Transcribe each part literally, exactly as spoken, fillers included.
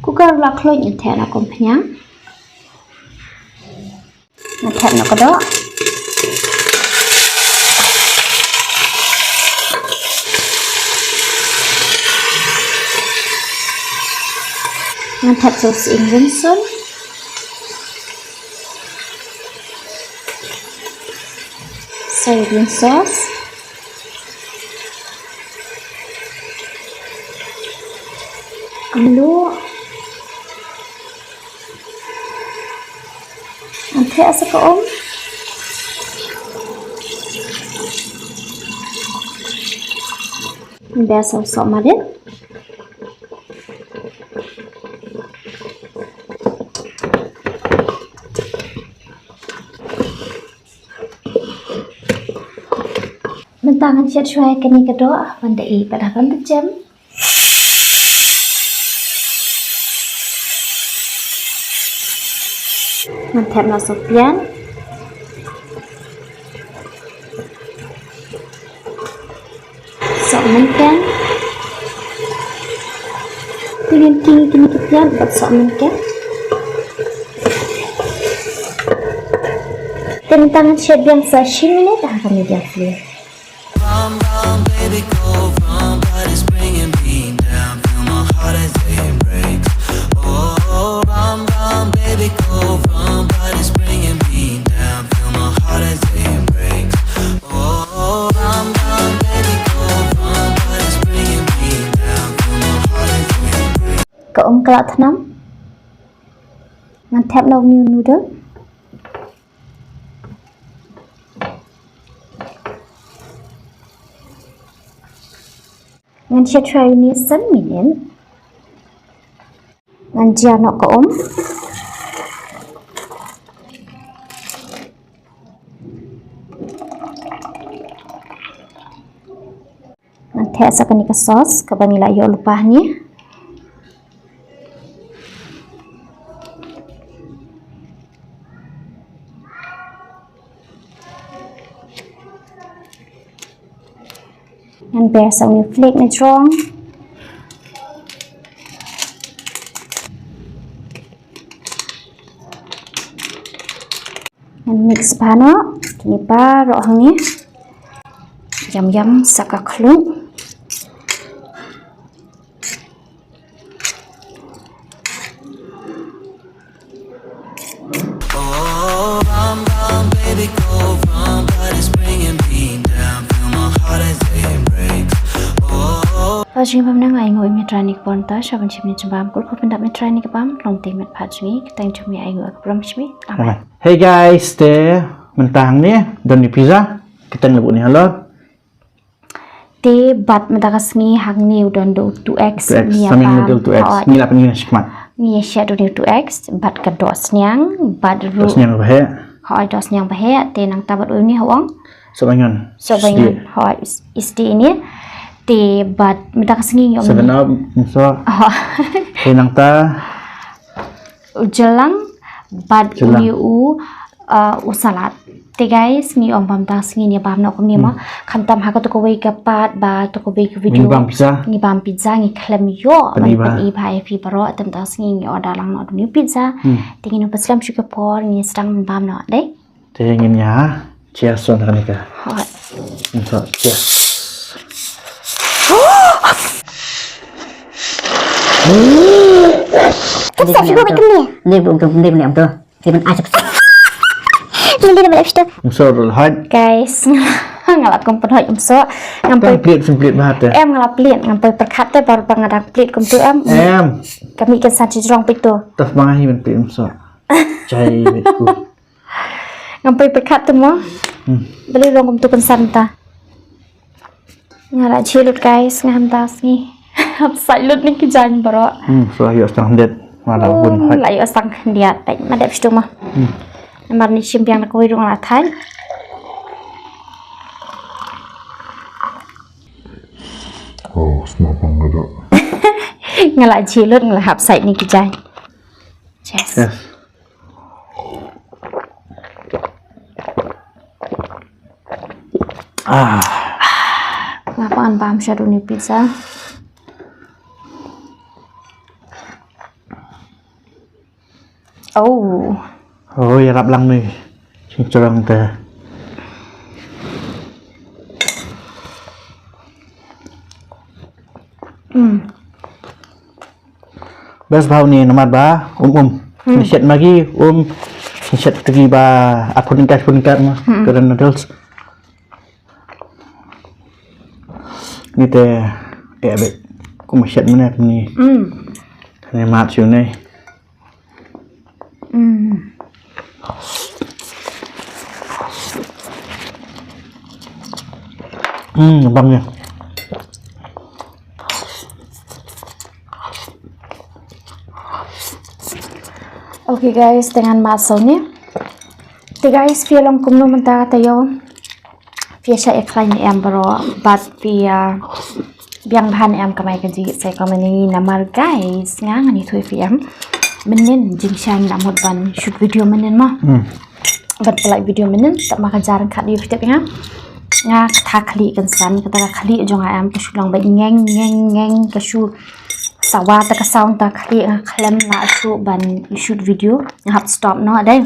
Cooker la khluit, ngan thep noh ka umphniang. Ngan thep noh ka doh. Ngan thep sa u sying rynsun. Soya bean sauce. Ynda ngan thep sa ka um. Ngan ber sa u sohmarit. Mynta ngan shet shuwa ïa kane ka doh, ban da ïeh bad hap ban da jem. Ngan thep noh sa u piat. Sohmynken. Te ngan king ïa kine ki piat bad sohmynken. Te mynta ngan shet biang sa shi minit ha ka medium flame. Rum, rum, baby, go rum, but it's bringing me down. Feel my heart as it breaks. Oh, rum, rum, baby, go rum, but it's bringing me down. Feel my heart as it breaks. Oh, rum, rum, baby, go rum, but it's bringing me down. Feel my heart as it breaks. Ka um ka la thnam. Ngan thep noh une u noodle. Ngan shet shuwa ïa une san minit. Ngan jia noh ka um. Ngan thep sa kane ka sauce kaba ngi la ïoh lypa hangne. Ngan ber sa une u flake na jrong. Ngan mix bha noh kine baroh hangne. Ïam ïam sa ka khluit. Oh, rum, rum, baby, go rum, but it's bringing me down. Feel my heart as it breaks. Oh. Ka jingpynbna, nga ainguh ïa me Trai ha kane ka por, mynta sha ban shim ïa ka jingbam. Kyrkhu pyndap me Trai ha kane ka bam, long teng met pat jong ngi, ka teng jong me ainguh ïa ka burom jong me. Amen. Amen. Hey guys, te mynta hangne don ïa u pizza, ka teng la buh ne halor. Te bad mynta ka sngi hangne u don da u two X. Two X, ngi ïa Samin bam, noodle two X. Hooid. Ngi la pynïaid shakhmat. Ngi ïa shet da une u two X bad ka doh sniang bad ruh. Doh sniang ba heh. Hooid, doh sniang ba heh. Te nangta bad une ha u ong. Sop Baingan. Sop Baingan. Sdi. Hooid, is-, isdi ine. Te bad mynta ka sngi ngi ong. Seven Up, ym soh. Hooid. Te nangta. U jyllung bad jyllung. Une u, uh, u salad. Te guys, ngi ong ba mynta ka sngi ngi ïa bam noh kumne mo. Hmm. Khamtam ha kato kawei ka part ba kato kawei ka video. Ngi bam pizza. Ngi bam pizza, ngi khlem ïoh ban pyni bha ïa phi baroh, te mynta ka sngi ngi order lang noh da une u pizza. Hmm. Te ngin ym pynslem shuh ka por, ngi sdang bam noh, dei? Te ngin ïa cheers noh kane ka. Hooid. Ym soh, cheers. Ym soh, shu buh bad kumne. Ym soh, hooid. Guys, nga la kum pynhooid, ym soh. Ngam poi. Tang plie, shu plie bha te. Em, nga la plie, ngam poi pyrkhat te, baroh ba nga dang plie kumto em. Em. Ka mih kynsan shi jrong peit to. Tough ma nga hi ban plie, ym soh. Jai beit ku. Ngam poi pyrkhat te mo. Hmm. Balei long kumto kynsan ta. Nga la jhieh lut guys, nga hynda sngi. Hap sait lut ne ki jaiñ baroh. Hmm, sa ïoh stang khyndiat. Nga la bun hooid. La ïoh stang khyndiat. Peit, ma dep sdang mo. Hmm. Namar ne shim biang na kawei ruh nga la thait. Oh, sngewbha nga doh. Nga la jhieh lut, nga la hap sait ne ki jaiñ. Cheers. Yes. Ah. Nga pan bam sha une u pizza. Oh. Oh, ïarap lang ni. Sing jrong te. Hmm. Best bha une namar ba um um. Hmm. Shet Maggi um. Shet tegi ba apun kat pun kat ma. Hmm. Keren noodles. Ni te eh be kum shet mene ni. Hmm. Ni mat shu ni. Hmm. Hmm, bang ya. Okay guys, te ngan mat saw ni. Te guys, phi long kumno mynta taïew? Phi shah ïakhlaiñ ne em baroh, bad phi, ah, biang bha ne em kamai kajih, sa ïa comment ïa ngi namar guys, nga ngan ïathuh ïa phi em. Mynnin jingshai nga la mut ban shoot video mynnin mo. Hmm. Ban pynlait video mynnin, tap ma ka jar khat ïa phi tip ïa nga. Nga kata khlieh kynsan, kata ka khlieh jong nga em, ka shu long ba ngeng, ngeng, ngeng, ka shu sawa ta ka sound ta khlieh, nga khlem lah shuh ban shoot video, nga hap stop noh dei.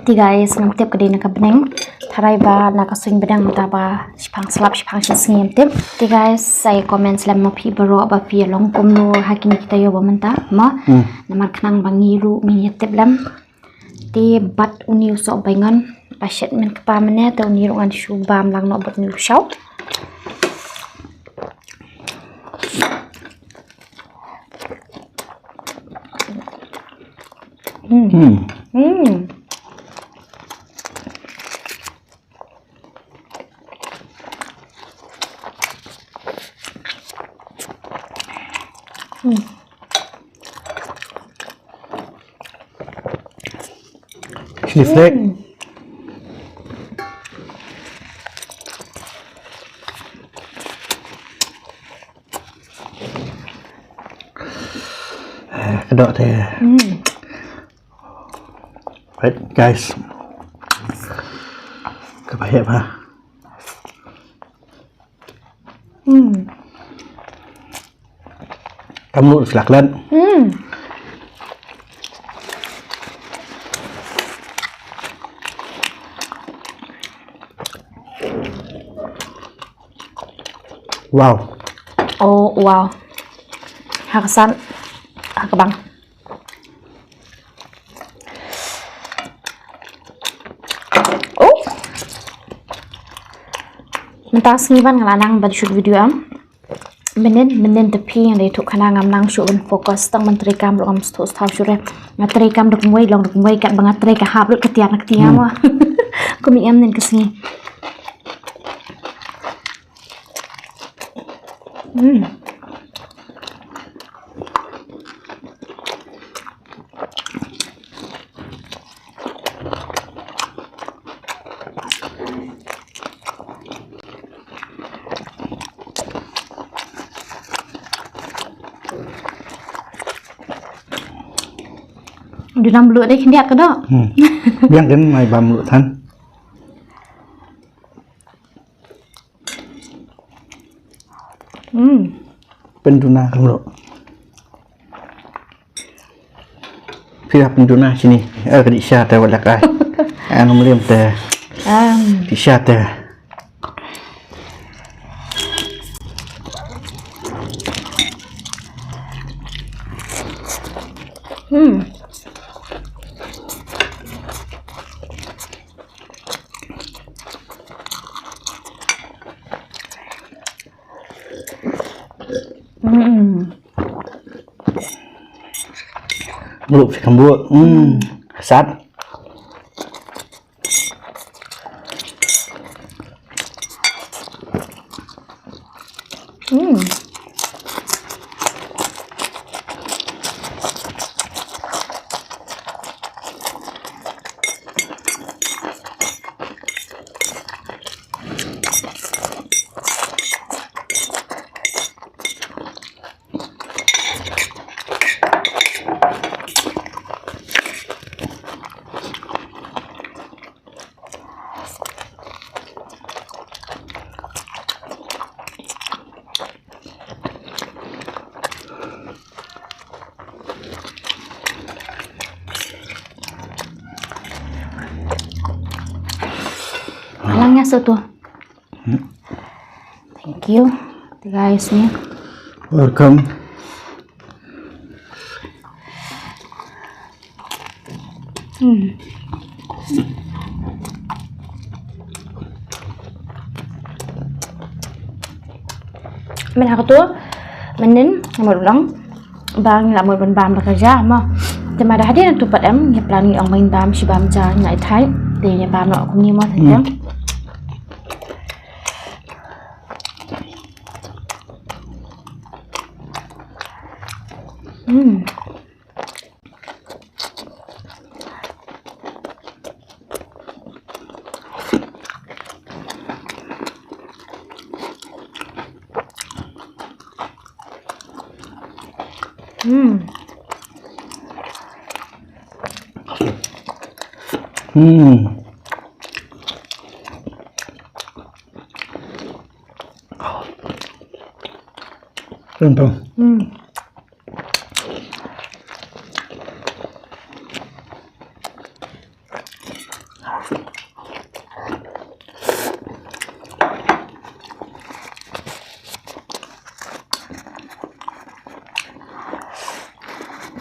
Te guys, ngam tip ka dei na ka bneng. Tharai ba na ka suiñ bneng mynta ba shiphang slap, shiphang shi sngi ngam tip. Te guys, sa ïa comment lem ma phi baroh ba phi long kumno ha kine ki taïew ba mynta mo. Hmm. Namar khnang ba ngi ruh ngin ïa tip lem. Te bad une u sohbaingon ba shet mynne kpa mynne, te une ruh ngan shu bam lang noh bad une u shaw. Hmm. Hmm. Hmm. Hmm. Chili flake. Hmm. Eh, ka doh te. Hmm. Right, guys. Kaba heh bha. Hmm. Kam lut slak len. Hmm. Wow. Oh, wow. Ha ka san, ha ka bang. Oh. Mynta sngi ban nga la nang ban shoot video am. Mynnin, mynnin te phi nga dei thuh khana ngam nang shuh ban focus tang ban trei kam ruh ngam sngewthuh shuh re. Nga trei kam da kumwei long da kumwei kat ba nga trei ka hap ruh ka tiar na ka tiar mo. Kum i em nin ka sngi. Hmm. Duna mluh dei khyndiat ka doh. Hmm. Biang kan mai bam mluh than. Hmm. Pynduna ka mluh. Phi ïa pynduna shini. Eh, ka dih sha te wat lak ai. An mliem te. Am. Dih sha te. Hmm. Hmm. Mluh phi kham bud. Hmm. Sat. Hmm. Satu. Thank you. Guys, ni. Welcome. Hmm. Mynta ka tu, mynnin, namar u long ba ngi la mut ban bam da ka ja mo. Te ma da hadien tu pat em, ngi plan ngi ong ba ngin bam shi bam ja ngi la ïa thait. Te ngi bam noh kumne mo. Hmm. Hmm. Hmm. Hmm. Tentang. Hmm.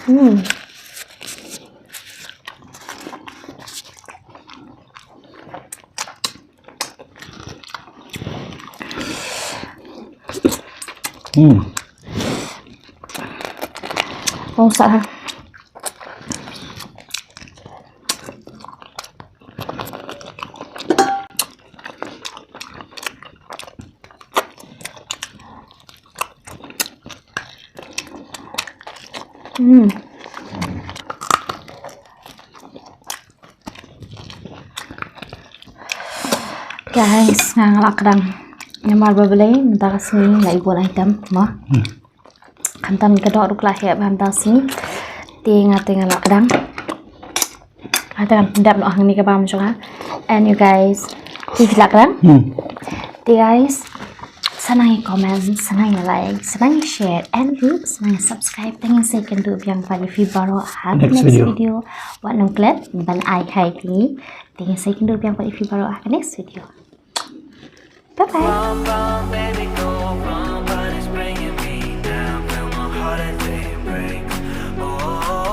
Hmm. Hmm. Kong sa ha. Hmm. Guys, nga nga la kdang. Namar ba balei mynta ka sngi la i bun item mo. Hmm. Khamtam ka doh ruh ka la heh ba mynta ka sngi. Te nga te nga la kdang. Nga te ngan pyndep noh hangne ka bam jong nga. And you guys, te phi la kdang. Hmm. Te guys, sa nang ïa comment, sa nang ïa like, sa nang ïa share, and ruh sa nang ïa subscribe. Tang ïa sa ïakynduh biang pat ïa phi baroh ha ka next video. Wat nang klet ban ai ha ïa phi. Tang ïa sa ïakynduh biang pat ïa phi baroh ha ka next video. Bye bye.